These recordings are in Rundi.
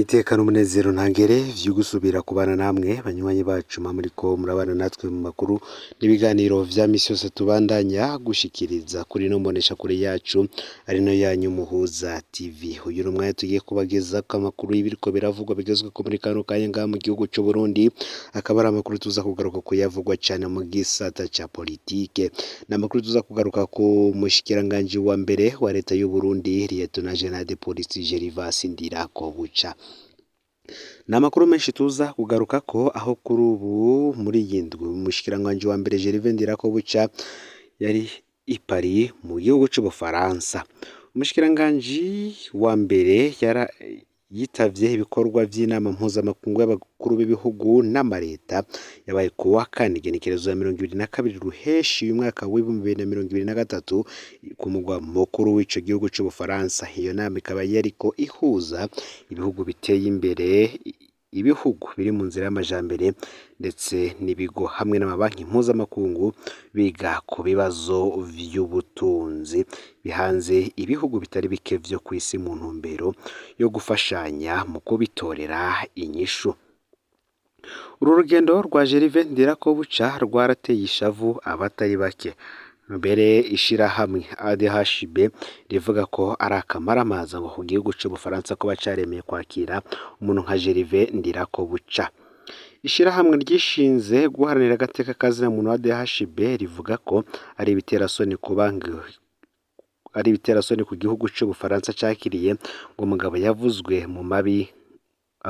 Iteka n'umunezero ntangere vyo gusubira kubana namwe banywanyi bacu muriko murabana natwe mu makuru n'ibiganiro vya misi yose tubandanya gushikiriza kuri ino mboneshakure yacu ari no yanyu Muhuza TV. Uyu ni umwanya tugiye kubagezako amakuru y'ibiriko biravugwa bigezweko muri kano kanya ngaha mu gihugu c'Uburundi, akaba ari amakuru tuza kugaruka kuyavugwa cane mu gisata ca politike. Ni amakuru tuza kugaruka ku mushikiranganji wa mbere wa leta y'Uburundi, Lieutenant General de Police Gervais Ndirakobuca. Ni amakuru menshi tuza kugarukako aho kuri ubu muri iyi ndwi umushikiranganji wa mbere Gervais Ndirakobuca yari i Paris mu gihugu c'Ubufaransa. Umushikiranganji wa mbere yitavye ibikorwa vy'inama mpuzamakungu y'abakuru b'ibihugu n'amareta yabaye ku wa kane igenekerezo ya 22 Ruheshi uyu mwaka w'2023 ku mugwa mukuru w'ico gihugu c'Ubufaransa. Iyo nama ikaba yariko ihuza ibihugu biteye imbere, ibihugu biri mu nzira y'amajambere ndetse n'ibigo hamwe n'amabanki mpuzamakungu biga ku bibazo vy'ubutunzi bihanze ibihugu bitari bike vyo kw'isi mu ntumbero yo gufashanya mu kubitorera inyishu. Uru rugendo rwa Gervais Ndirakobuca rwarateye ishavu abatari bake. Mbere ishirahamwe ADHB rivuga ko ari akamaramaza ngo ku gihugu c'Ubufaransa kuba caremeye kwakira umuntu nka Gervais Ndirakobuca. Ishirahamwe ryishinze guharanira agateka kazina muntu ADHB rivuga ko ari ibiterasoni kuba ari ibiterasoni ku gihugu c'Ubufaransa cakiriye ngo umugabo yavuzwe mu mabi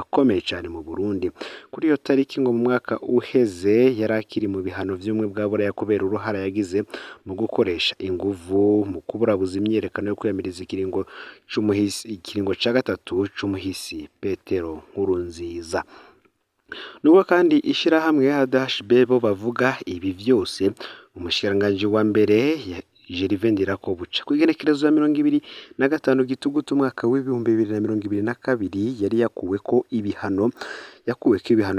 akomeye cane mu Burundi. Kuri iyo tariki ngo mu mwaka uheze yari akiri mu bihano vy'ubumwe bwa Buraya kubera uruhara yagize mu gukoresha inguvu mu kuburabuza imyiyerekano yo kwiyamiriza ikiringo ca gatatu c'umuhisi Petero Nkurunziza. Nubwo kandi ishirahamwe ADHB bo bavuga ibi vyose, umushikiranganji wa mbere Gervais Ndirakobuca kw'igenekerezo ya 25 Gitugutu umwaka w'2022 yari yakuweko ibihano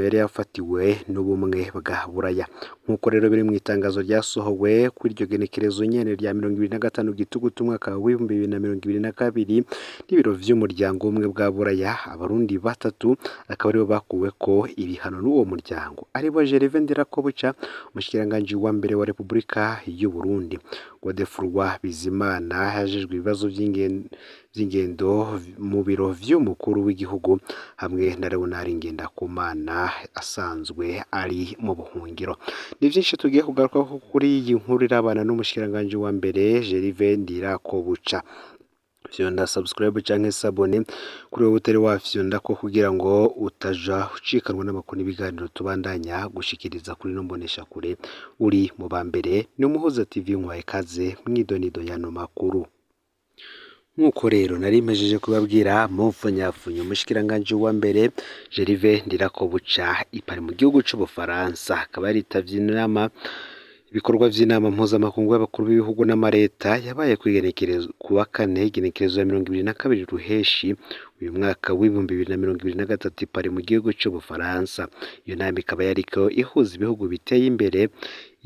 yari yafatiwe n'ubumwe bwa Buraya. Nk'uko rero biri mw'itangazo ryasohowe kuri iryo genekerezo nyene rya 25 Gitugutu umwaka w'2022 n'ibiro vy'umuryango w'ubumwe bwa Buraya, abarundi batatu akaba aribo bakuweko ibihano n'uwo muryango, aribo Gervais Ndirakobuca, umushikiranganji wa mbere wa Repubulika y'Uburundi, Godefroid Bizimana ajejwe ibibazo vy'ingendo mu biro vy'umukuru w'igihugu, hamwe na Leonard Ngendakumana asanzwe ari mu buhungiro. Ni vyinshi tugiye kugarukako kuri iyi nkuru irabana n'umushikiranganji wa mbere Gervais Ndirakobuca. Fyonda subscribe canke s'abonner kuri wowe utari wafyondako kugira ngo utaja ucikanwa n'amakuru n'ibiganiro tubandanya gushikiriza kuri ino mboneshakure. Uri mu ba mbere ni Umuhuza TV, nkwaye ikaze mw'idonido y'ano makuru. Nk'uko rero nari mpejeje kubabwira mu mfunyafunyo, umushikiranganji wa mbere Gervais Ndirakobuca i Paris mu gihugu c'Ubufaransa, akaba yaritavye inama, ibikorwa vy'inama mpuzamakungu y'abakuru b'ibihugu n'amareta yabaye kw'igenekerezo ku wa kane igenekerezo ya 22 Ruheshi uyu mwaka w'2023 i Paris mu gihugu c'Ubufaransa. Iyo nama ikaba yariko ihuza ibihugu biteye imbere,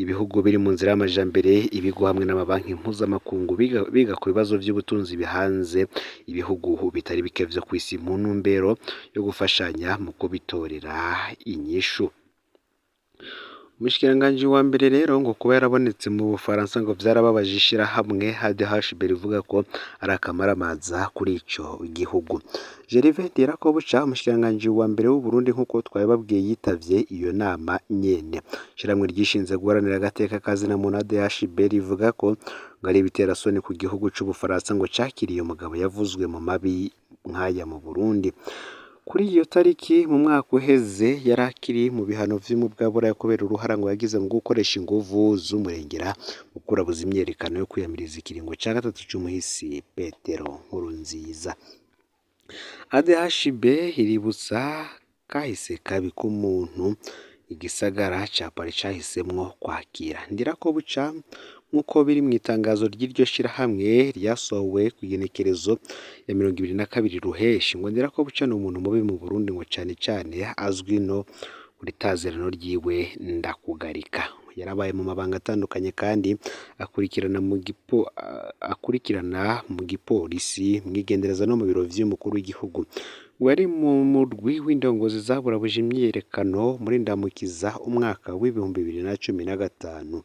ibihugu biri mu nzira y'amajambere, ibigo hamwe n'amabanki mpuzamakungu biga ku bibazo vy'ubutunzi bihanze ibihugu bitari bike vyo kw'isi mu ntumbero yo gufashanya mu kubitorera inyishu. Umushikiranganji wa mbere rero ngo kuba yarabonetse mu Bufaransa ngo vyarababaje ishirahamwe ADHB rivuga ko ari akamaramaza kuri ico gihugu. Gervais Ndirakobuca, umushikiranganji wa mbere w'Uburundi, nk'uko twabibabwiye, yitavye iyo nama nyene. Ishirahamwe ryishinze guharanira agateka kazina muntu ADHB rivuga ko ngo ari ibiterasoni ku gihugu c'Ubufaransa ngo cakiriye umugabo yavuzwe mu mabi nk'aya mu Burundi. Kuri iyo tariki mu mwaka uheze yari akiri mu bihano vy'ubumwe bwa Buraya kubera uruhara ngo yagize mu gukoresha inguvu z'umurengera mu kurabuza imyiyerekano yo kwiyamiriza ikiringo ca gatatu c'umuhisi Petero Nkurunziza. ADHB iributsa kahise kabi k'umuntu igisagara ca Paris cahisemwo kwakira Ndirakobuca, nk'uko biri mw'itangazo ry'iryo shirahamwe ryasohowe kw'igenekerezo ya 22 Ruheshi. Ngo Ndirakobuca ni umuntu mubi mu Burundi, ngo cane cane azwi no kuri tazerano ryiwe Ndakugarika. Yarabaye mu mabanga atandukanye kandi akurikirana mu gipolisi, mwigendereza no mu biro vy'umukuru w'igihugu. ngo yari mu murwi w'indongozi zaburabuje imyiyerekano muri Ndamukiza umwaka w'2015.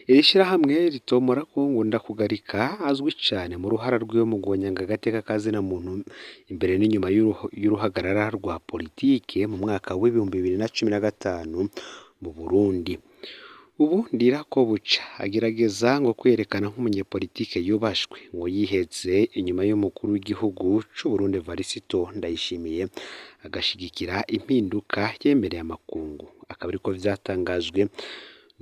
Iri shirahamwe ritomora ko ngo Ndakugarika azwi cane mu ruhara rwiwe mu guhonyanga agateka ka zina muntu imbere n'inyuma y'uruhagarara rwa politike mu mwaka w'2015 mu Burundi. Ubu Ndirakobuca agerageza ngo kwerekana nk'umunyepolitike yubashwe, ngo yihetse inyuma y'umukuru w'igihugu c'Uburundi Evariste Ndayishimiye, agashigikira impinduka yemereye amakungu. Akaba ariko vyatangajwe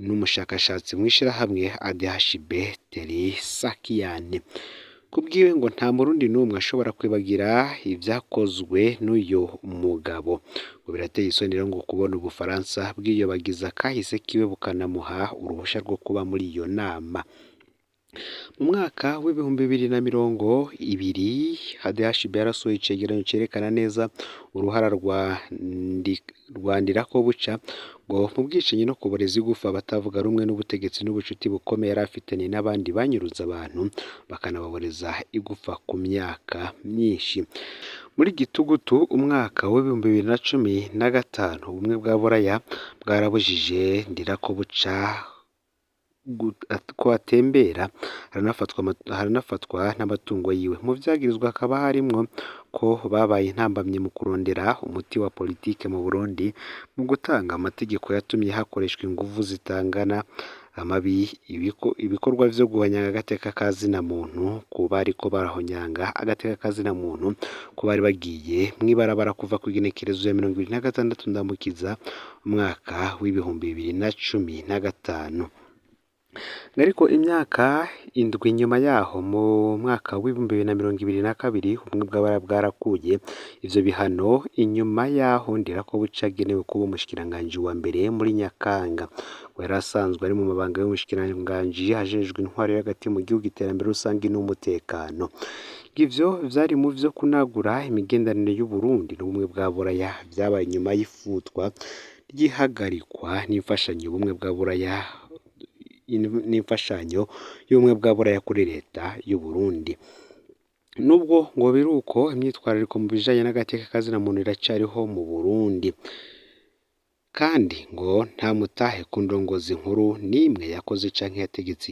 n'umushakashatsi mw'ishirahamwe ADHB Terry Sakian. Kubwiwe ngo nta murundi n'umwe ashobora kwibagira ivyakozwe n'uyo mugabo. Ngo birateye isoni rero ngo kubona Ubufaransa bwiyobagiza kahise kiwe bukanamuha uruhusha rwo kuba muri iyo nama. Mu mwaka w'2020 ADHB yarasohoye icegeranyo cerekana neza uruhara rwa Ndirakobuca ngo mu bwicanyi no kuboreza igufa abatavuga rumwe n'ubutegetsi n'ubucuti bukomeye yari afitanye n'abandi banyuruza abantu bakanababoreza igufa ku myaka myinshi. Muri Gitugutu umwaka w'2015 ubumwe bwa Buraya bwarabujije Ndirakobuca ko atembera, haranafatwa n'amatungo yiwe. Mu vyagirizwa hakaba harimwo ko babaye intambamyi mu kurondera umuti wa politike mu Burundi, mu gutanga amategeko yatumye hakoreshwa inguvu zitangana amabi, ibikorwa vyo guhonyanga agateka ka zina muntu ku bariko barahonyanga agateka ka zina muntu ku bari bagiye mw'ibarabara kuva kw'igenekerezo ya 26 Ndamukiza umwaka w'2015. Ariko imyaka indwi nyuma yaho mu mwaka w'2022 ubumwe bw'abara bwarakuye ivyo bihano inyuma yaho Ndirakobuca agenewe kuba umushikiranganji wa mbere muri Nyakanga. Ngo yari asanzwe ari mu mabanga y'umushikiranganji ajejwe intwaro yo hagati mu gihugu, iterambere rusangi n'umutekano. Ivyo vyari mu vyo kunagura imigenderanire y'Uburundi n'ubumwe bwa Buraya vyabaye inyuma y'ifutwa ry'ihagarikwa n'imfashanyo y'ubumwe bwa Buraya n'imfashanyo y'ubumwe bwa Buraya kuri leta y'Uburundi. Nubwo ngo biruko, imyitwarariko mu bijanye n'agateka ka zina muntu iracariho mu Burundi, kandi ngo nta mutahe ku ndongozi nkuru n'imwe yakoze canke yategetse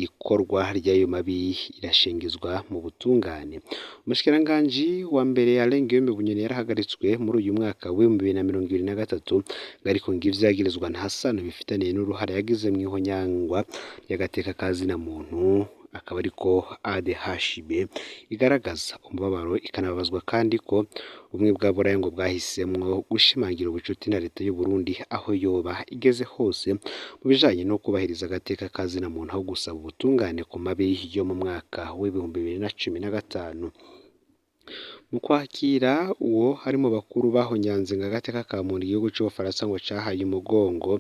ikorwa ry'ayo mabi irashingizwa mu butungane. Umushikiranganji wa mbere Alain Guillaume Bunyoni yarahagaritswe muri uyu mwaka w'2023, ariko ngo ivyagirizwa nta sano bifitaniye n'uruhara yagize mw'ihonyangwa ry'agateka ka zina muntu, akaba ariko ADHB igaragaza umubabaro ikanababazwa kandi ko ubumwe bwa Buraya ngo bwahisemwo gushimangira ubucuti na leta y'Uburundi aho yoba igeze hose mu bijanye no kubahiriza agateka ka zina muntu, aho gusaba ubutungane ku mabi yo mu mwaka w'2015. Mu kwakira uwo hari mu bakuru bahonyanze ngo agateka ka muntu, igihugu c'Ubufaransa ngo cahaye umugongo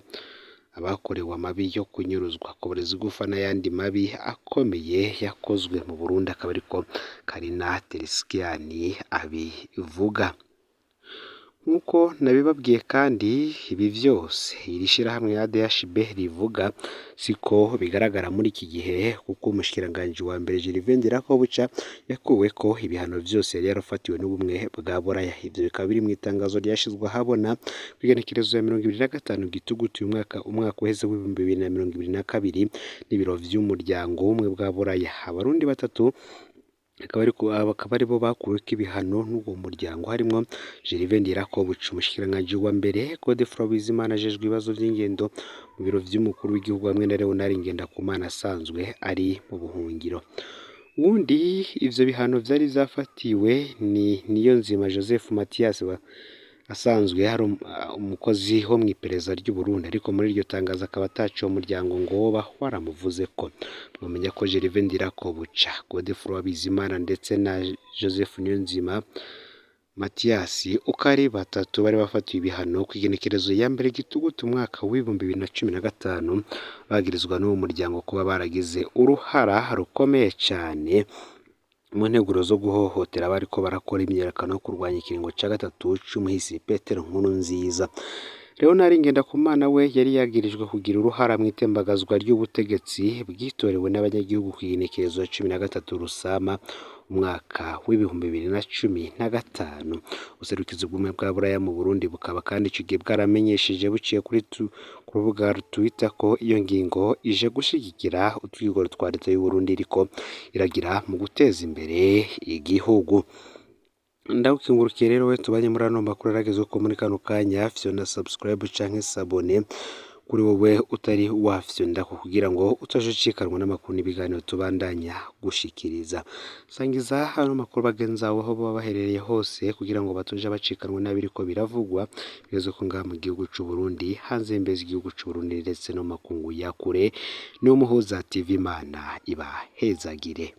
abakorewe amabi yo kunyuruzwa, kuboreza igufa n'ayandi mabi akomeye yakozwe mu Burundi, akaba ariko Karina Teresikian abivuga. Nk'uko nabibabwiye kandi ibi vyose iri shirahamwe ADHB rivuga siko bigaragara muri iki gihe, kuko umushikiranganji wa mbere Gervais Ndirakobuca yakuweko ibihano vyose yari yarafatiwe n'ubumwe bwa Buraya. Ivyo bikaba biri mw'itangazo ryashizwe ahabona kw'igenekerezo ya 25 Gitugutu uyu mwaka, umwaka uheze w'2022 n'ibiro vy'umuryango w'ubumwe bwa Buraya. Abarundi batatu akaba aribo bakuweko ibihano n'uwo muryango, harimwo Gervais Ndirakobuca umushikiranganji wa mbere, Godefroid Bizimana ajejwe ibibazo vy'ingendo mu biro vy'umukuru w'igihugu, hamwe na Leonard Ngendakumana asanzwe ari mu buhungiro. Uwundi ivyo bihano vyari vyafatiwe ni Niyonzima Joseph Mathias asanzwe ari umukozi wo mw'iperereza ry'Uburundi, ariko muri iryo tangazo akaba ataco uwo muryango ngo woba waramuvuzeko. Mwomenya ko Gervais Ndirakobuca, Godefroid Bizimana ndetse na Joseph Niyonzima Mathias uko ari batatu bari bafatiwe ibihano kw'igenekerezo ya mbere Gitugutu umwaka w'2015, bagirizwa n'uwo muryango kuba baragize uruhara rukomeye cane mu nteguro zo guhohotera abariko barakora imyiyerekano yo kurwanya ikiringo ca gatatu c'umuhisi Petero Nkurunziza. Leonard Ngendakumana we yari yagirijwe kugira uruhara mw'itembagazwa ry'ubutegetsi bwitorewe n'abanyagihugu kw'igenekerezo ya 13 Rusama umwaka w'2015. Ubuserukizi bw'ubumwe bwa Buraya mu Burundi bukaba kandi ico gihe bwaramenyesheje buciye kuri ku rubuga Twitter ko iyo ngingo ije gushigikira utwigoro twa leta y'Uburundi iriko iragira mu guteza imbere igihugu. Ndagukengurukiye rero we tubanye muri ano makuru aragezweho muri kano kanya, fyonda subscribe canke s'abonner kuri wowe utari wafyondako kugira ngo utazocikanwa n'amakuru n'ibiganiro tubandanya gushikiriza. Sangiza ano makuru bagenzi bawe aho boba baherereye hose kugira ngo batoja bacikanwa n'abiriko biravugwa bigezweko ngaha mu gihugu c'Uburundi, hanze y'imbibe z'igihugu c'Uburundi ndetse no mu makungu ya kure. Ni Umuhuza TV, Imana ibahezagire.